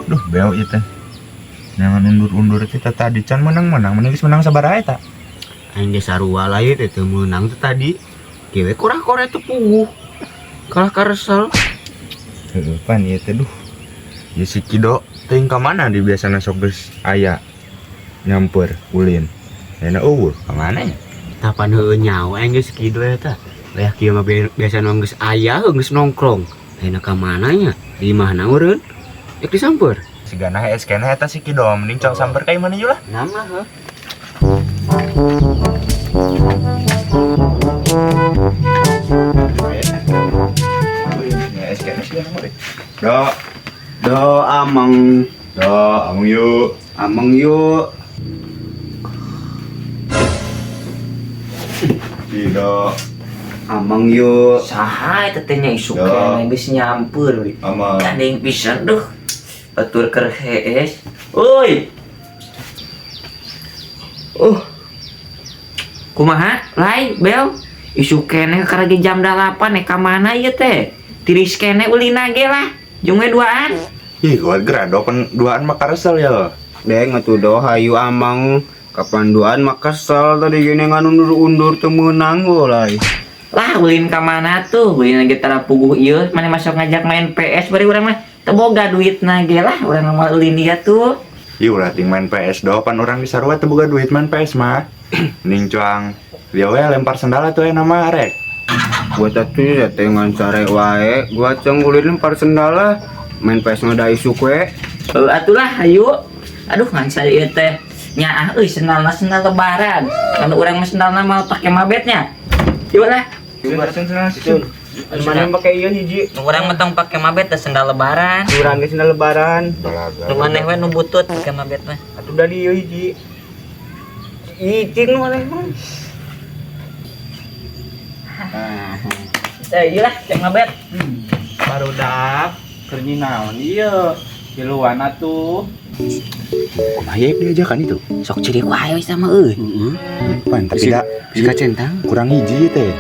Duh, beo ieu teh. Jangan undur-undur kita tadi can menang-menang, mending geus menang sabaraha eta? Aing ge sarua lah ieu teh teu meunang teh tadi. Kieu we korah-korah teu puguh. Kalah karesel. Heeh, pan ieu teh duh. Ya si Kido teuing ka mana di biasana sok geus aya nyamper ulin. Ayeuna euweuh ka mana nya? Tah pan heueuh nyaho aing geus kitu eta. Wayah kieu mah biasana geus aya geus nongkrong. Ayeuna ka mana nya? Di imahna eureun? Rek disamper. Sigana hees keneh eta si Kido, mending cong samper ka imahna yeuh lah. Nam lah heuh. Ya es keneh sih mah deh. Do, Do ameng, do, amung yuk. Ameng yuk. Kido, Ameng yuk. Saha eta teh nya isuk Ya. keneh geus nyamper we. Amang. Gandeng pisan duh. Batur keur hees. Euy. Kumaha? Lai, Bel. Isuk keneh karena ge jam 8 ka mana ieu teh? Tiris keneh ulina ge lah. Jeung we duaan. Ih, gua gerado pen duaan mah karesel ya. Deng atuh do hayu amang. Kapan duaan mah kesel tadi gini ngan undur-undur teu meunang heulai. Lah ulin ka mana tuh? Ulin ge tara puguh ieu, mana masuk ngajak main PS bari urang mah teu boga duitna ge lah, urang mah ulin dia tuh. Ih, ulah ting main PS do, pan urang di sarua teu boga duit main PS mah. Mending cuang dia we lempar sendal atuh aya nama rek. Gua tadi ya teh ngan sare wae, gua ceng ulin lempar sendal main PS mah da isuk we. Heuh atulah hayu. Aduh ngan saya ieu teh nyaah euy sendalna sendal lebaran. Kan urang mah sendalna mah pake mabetnya. Yuk lah. Sun. Mana yang pakai ieu hiji? Nu urang mah tong pake mabet teh sendal lebaran. Urang ge sendal lebaran. Nu maneh we nu butut pake mabet mah. Atuh da di ieu hiji. Icing maneh mah. Eh ieu lah cek mabet. Barudak keur naon ieu? Tiluan atuh. Kumaha ye diajakan itu? Sok ciri ku ayo sama euy. Heeh. Pan tapi da Bisa centang. kurang hiji teh.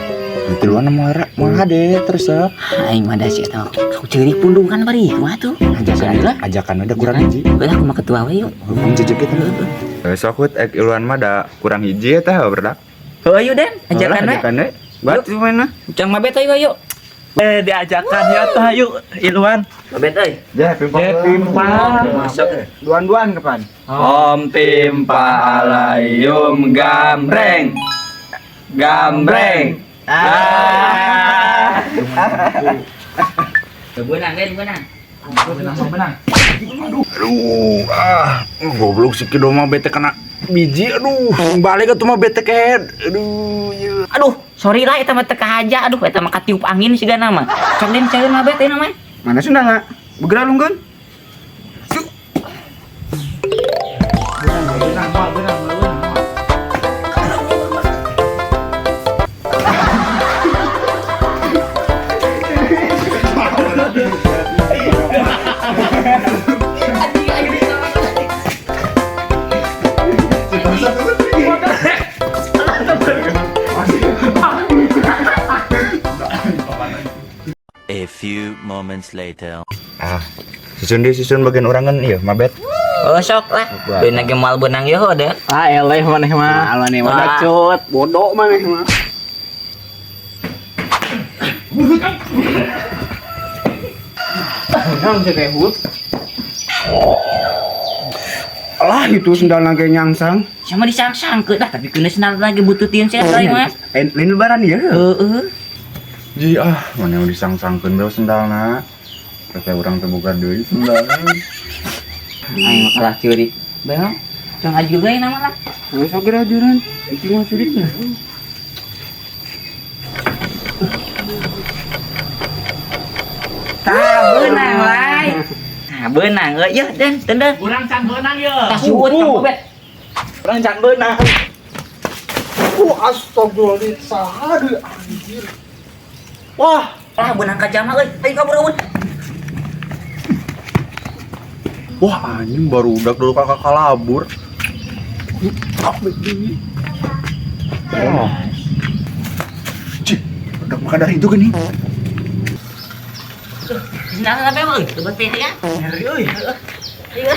Tiluan moal moal hade terus ya. Aing mah da si eta sok ciri pundungan bari kumaha tuh? Ajakan lah. Ajakan udah kurang hiji. Heuh lah kumaha ketua we yuk. Hukum jejek kita. Sok hut ek iluan mah da kurang hiji eta berdak. Heuh ayo Den, ajakan we. Ajakan we. Batu mana? Cang mabet ayo ayo. Diajakan ya tuh hayu iluan. Mabet euy. Ya, pimpang. Ya pimpang. Masuk. Duan-duan kapan? Om timpa alayum gambreng. Gambreng. Ah. Beunang Den, beunang. Benang benang. Aduh, ah, goblok si Kido mah bete kena biji, aduh, balik atuh mah bete kehed. Aduh, ieu. Aduh, sorry lah eta mah teu kahaja. Aduh, eta mah katiup angin sigana mah. Sok Den caeun mabet ieu mah. Mana sendalna? Bergerak lungkeun. Benang moal benang moal benang. A few moments later. Ah, susun deh susun bagian orang kan iya, mabet. Oh, sok lah. Beunang ge moal beunang ieu Den. Ah eleh maneh mah. Nah, maneh mah. Bacot. Bodoh maneh mah. Naon sih teh hut? Alah itu sendalna ge nyangsang. Sama disangsangkeun lah, tapi keuna sendal lagi bututin sih eta mah. Lain lebaran ya. Heeh. Ji ah, mana yang disangsangkeun beo sendalna. Kata urang teu boga deui sendalna. Aing mah kalah ceurik. Bel, cang aju we nama lah. Geus sok gerajuran. Iki mah curikna. Tah beunang lai. Tah beunang euy, yeuh Den, den den. Urang can beunang ye. Tah suut ka mabet. Urang can beunang. Astagfirullahaladzim, saha deui anjir. Wah, Lah beunang ka jama euy. Ayo kabur kabur. Wah, anjing baru udah dulu kakak kalabur. Oh. Cih, udah makan dari itu gini. Sendal apa emang? Coba teh ya. Nyeri euy. Iya.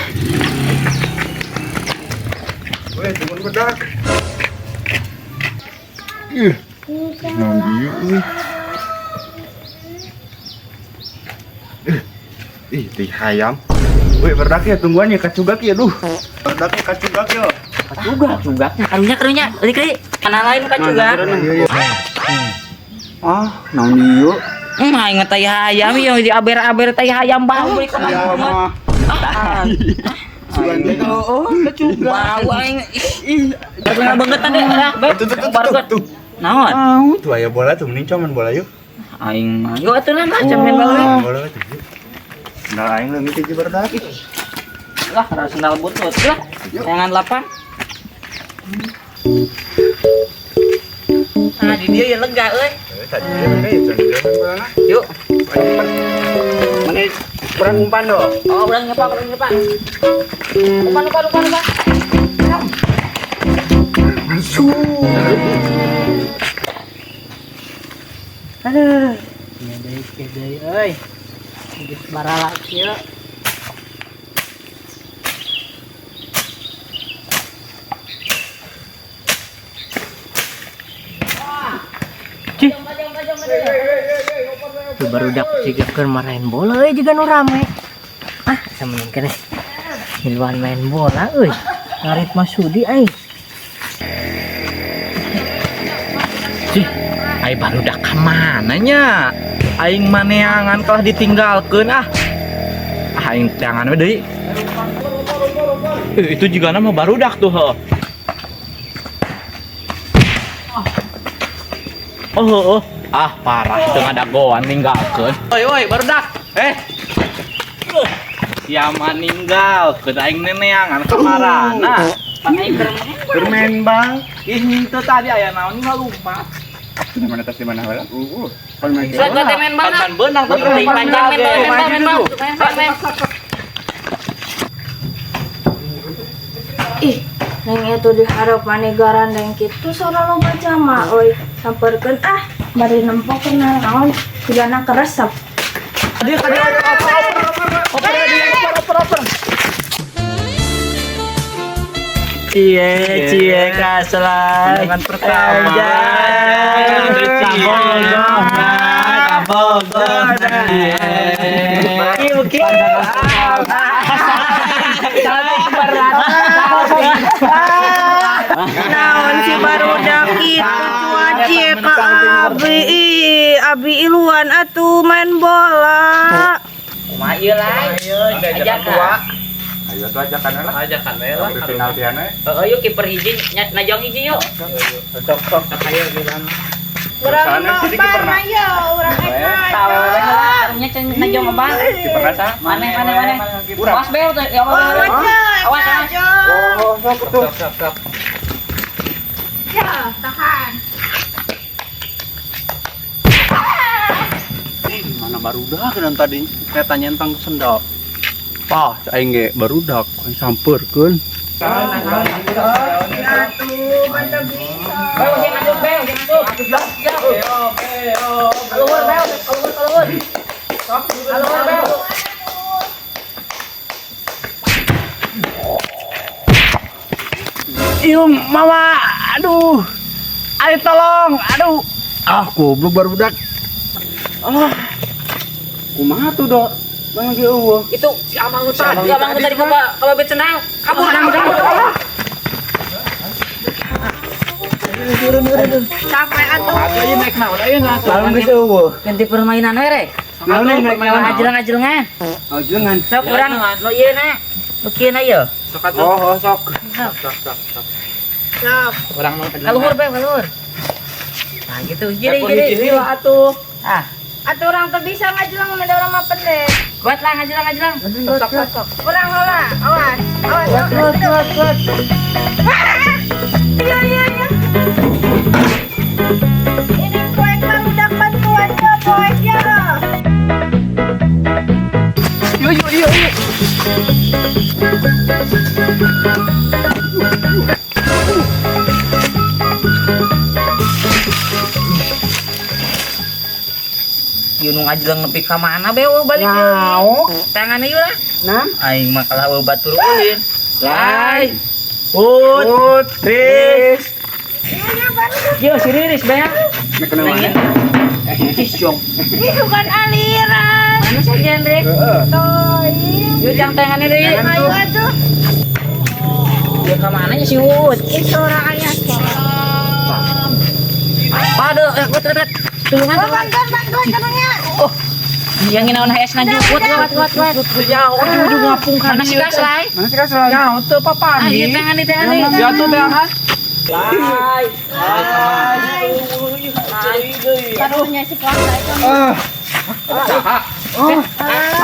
Weh, tungguan bedak. Ih. Naon ieu euy. Ih, teh hayam. Weh, berdak ya tungguan ya kacugak ya duh. Berdak ya kacugak ya. Kacugak, cugak. Karunya karunya, euy kana lain kacugak. Ah, naon ieu? Aing mah tai hayam ieu di aber-aber tai hayam bau deui ka mah. Oh, kacugak. Bau aing. Ih, baru bangetan deh, lah. Tuh. Naon? Tuh aya bola tuh mending cuman bola yuk. Aing mah. Yuk atuh lah main bola. Bola tuh. Nah, aing leungit hiji berdak. Lah, harus sendal butut lah. Jangan lapang. Nah, di dia ya lega euy. Tadi dia lega ya, jangan bola. Yuk. Mana kurang umpan doh. Oh, urang nyepak, urang nyepak. Umpan, umpan, umpan, umpan. Masuk. Aduh. Ya deui euy. Geus barala kieu. Cih. Tuh barudak siga keur marahin bola euy jiga nu rame. Ah, sama keneh. Miluan main bola euy. Ngarit Masudi aing. Cih, ai barudak ka mana nya? Aing maneangan kalah ditinggalkeun ah. Ah, aing teangan we deui. Itu juga nama barudak tuh heuh. Oh, oh, oh. Ah, parah teu ngadagoan ninggalkeun. Oi, oi, barudak. Eh. Siapa ninggalkeun aing neneangan ka marana. Bermain bang. Ih, henteu tadi aya naon ngalumpat. Di mana tas di mana heula? Surat gua teh main bal. Pan beunang Main panjang main bal, main bal, main bal. Main bal, main. Ih, neng itu diharap maneh garandeng kitu sora loba jama euy. Samperkeun ah, bari nempo kenal naon jigana keresep. Oper oper oper. Cie, cie kaselai. Tendangan pertama. Naon si barudak kitu cuaci ka abi. Ih, abi iluan atuh main bola. Kumaha ieu lain? Ajakan. Ayo tuh ajakan lah. Ajakan we lah. Sampai penaltian we. Heeh, yuk kiper hiji najong hiji yuk. Sok sok ayo gimana. Urang Sana mah jadi kiper obar ayo, urang ek Tahu we mah. heula, nya can najong obar. Kiper rasa. Maneh maneh maneh. Awas bel tuh, ya Oh, Allah. awas, Awas, awas. Oh, sok tuh. Sok sok. Ya, tahan. Mana barudak dan tadi kereta nyentang sendal. Pah, aing ge barudak sampeurkeun. Atuh, mantap bisa. Bel, sing asup bel, sing asup. Keluar bel, keluar keluar. Keluar bel. Ieu mama, aduh. Ayo tolong, aduh. Ah, goblok barudak. Ah. Kumaha tuh, Dok? Mana ge eueuh? Itu si Amang lu tadi, Amang lu tadi bawa kalau bet senang. Kabur, kabur, kabur. Capek atuh. Ayo naik naon ayo naon. Lalu geus eueuh. Ganti permainan we re. Naon naik Permainan ajelang-ajelangan. Oh, jangan. Sok urang nu ieu na. Nu kieu na ieu. Sok atuh. Oh, oh, sok. Sok. Sok sok sok. Sok. Urang nu Kaluhur bel, kaluhur. Nah gitu, jadi Telepon jadi. hiji lah atuh. Ah, Atuh urang teu bisa ngajelang mah urang mah pendek. kuat lah ngajelang ngajelang. Sok sok sok. Urang heula, awas. Awas, awas. Kuat, kuat, kuat. Iya, iya, iya. Ini poek barudak bantuan ya, poek ya. Yuk yuk yuk yuk. Ieu nu ngajleng nepi ka mana be eueuh balik deui. Tangan ieu lah. Nah. Aing mah kalah eueuh batur ulin. Lai. Ut, Tris. Yo si Riris be. Ih, syok. Ini bukan aliran. Mana sih genre? Toy. Yo jang tangannya deui. Ayo atuh. Yo ka mana nya si Uut? Ih, suara ayah suara. Aduh, ut. Tulungan. Oh, bantuan, bantuan karunya. Oh. Yang nginaon HS na jukut. Kuat, kuat, kuat. Ya, ujung ngapung kan. Mana si Kaslay? Mana sih kasih? Ya, teu Ah, ieu papanggih. tangan di tangan deui. Ya tuh tangan. Lai. Karunya si puasa itu. Saha?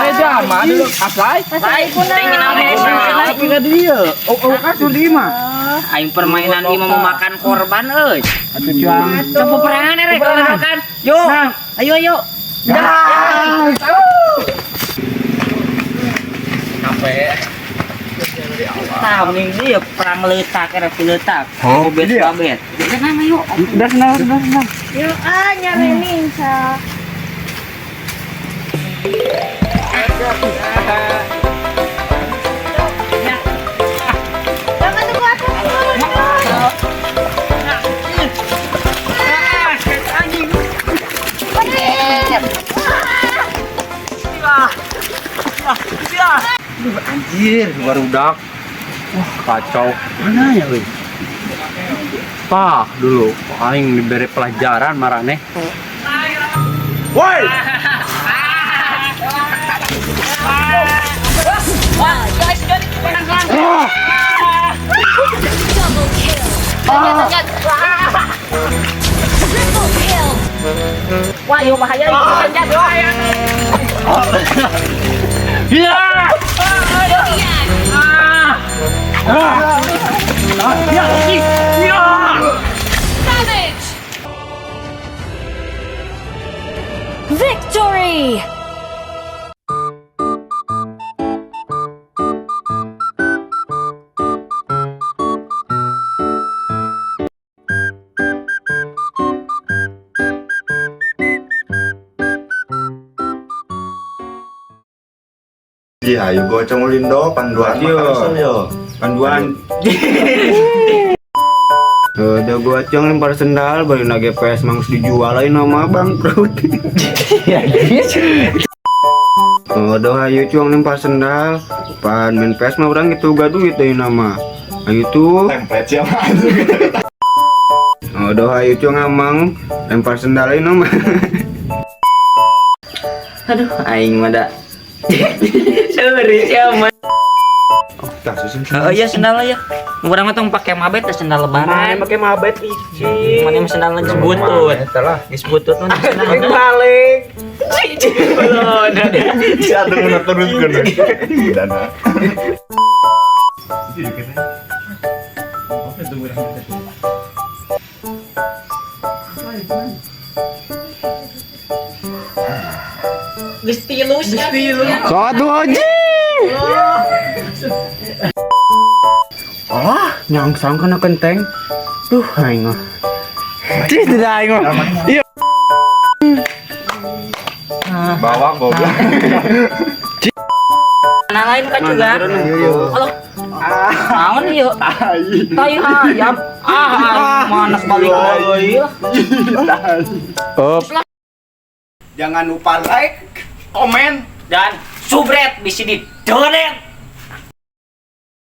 Ayo jama dulu aslai. Lai, teh nginaon HS na. Tapi ka dieu. Oh, oh kasur di mah. Aing permainan ieu mah memakan korban euy. Atuh cuang. Coba perangan rek kan. Yo. Ayo ayo. Capek. Tah mending dia perang letak era letak. Oh, bet iya. babet. Tenang ayo. Udah senang, udah senang. Yuk, ah, nyari ninja. Jangan tunggu aku turun. Anjir, barudak. Wah, kacau. Mana ya euy? Tah dulu aing diberi pelajaran marane. Woi! Double kill. Triple kill. Wah, yo bahaya yo senjata yo. Ya! Ya! Savage. Victory. Iya, ayo gocong ulin do, panduan Ayo. mah kesel yo. Panduan. Udah gua cong lempar sendal baru nage PS mangus dijual lain nama bangkrut. Udah ayo cuang lempar sendal. Pan main PS mah orang gitu gak duit dari nama. Ayo tuh. Template siapa? Udah ayo cuang amang lempar sendal lain nama. Aduh, aing mah da. Sorry, siapa? Tah, susun. Oh iya sendal ya. Urang mah tong pake mabet teh sendal lebaran. Mana make mabet iji. Mana mah sendal geus butut. Eta lah. Geus butut mah sendal. Balik. Si atuh mun teruskeun. Dana. Geus tilus. Geus tilus. Satu aja. Ah, nyangsang kena kenteng. Duh, aing mah. Cih, tidak aing mah. Iya. Bawa goblok. Nah lain kan juga. Halo. Naon ieu? Tai hayam. Ah, manas balik deui. Up. Jangan lupa like, Komen. Dan subret bisa di donet.